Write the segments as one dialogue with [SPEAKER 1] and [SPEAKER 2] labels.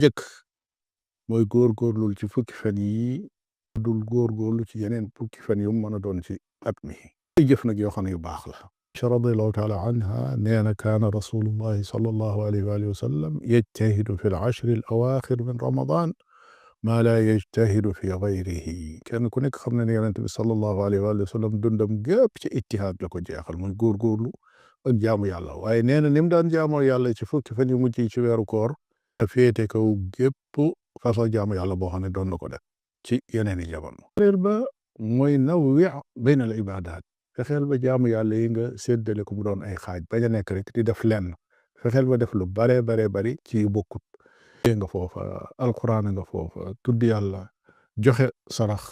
[SPEAKER 1] jëkk mooy góorgóorlul ci fukki fan yi dul góorgóorlu ci yeneen fukki fan yu mën a doon ci at mi ay jëf nag yoo xam ne yu baax la Aïcha radiallahu taala anha nee na kaana rasulullahi sallallahu alayhi wa alihi wa sallam yajtahidu fi al-ashri al-awaaxir min ramadan maa laa yajtahidu fi gayrihi kenn ku nekk xam ne ne yonent bi sallallahu alayhi wa alihi wa sallam dundam gépp ci ijtihaad la ko jeexal muy góorgóorlu ak jaamu yàlla waaye nee na ni mu daan jaamoo yàlla ci fukki fan yu mujj yi ci weeru koor a féete kaw gépp façon jaamu yàlla boo xam ne doon na ko def ci yeneen i jamono réer ba mooy nawwi bayna al ibadat fexeel ba jaamu yàlla yi nga séddale ko mu doon ay xaaj bañ a nekk rek di def lenn fexeel ba def lu bare bari ci bokkut nga foofa alquran nga foofa tudd yàlla joxe sarax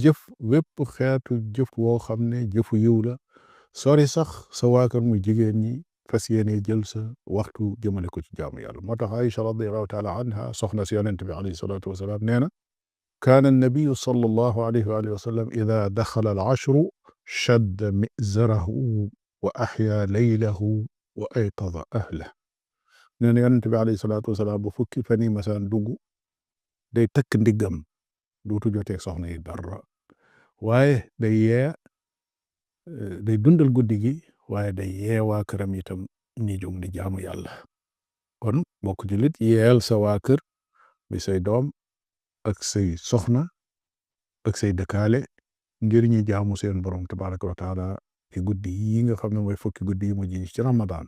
[SPEAKER 1] jëf wépp xeetu jëf woo xam ne jëfu yiw la sori sax sa waakar muy jigéen ñi fas yéene jël sa waxtu jëmale ko ci jaamu yàlla moo tax Aïcha radiallahu taala anha soxna si yonent bi alayhi salatu wasalaam nee na kaana annabiyu sallallahu alayhi wa alihi wa sallam ida daxala al ashru shadda mizarahu wa axya laylahu wa ayqada ahlah nee na yonent bi alayhi salatu wasalaam bu fukki fan yi masaan dugg day takk ndiggam duutu jotee soxna yi dara waaye day dundal guddi gi waaye day yee waa këram itam ñi jóg di jaamu yàlla kon bokk jullit yeel sa waa kër bi say doom ak say soxna ak say dëkkaale ngir ñi jaamu seen borom tabaraka wa taala ci guddi yi nga xam ne mooy fukki guddi yi mujj ci Ramadan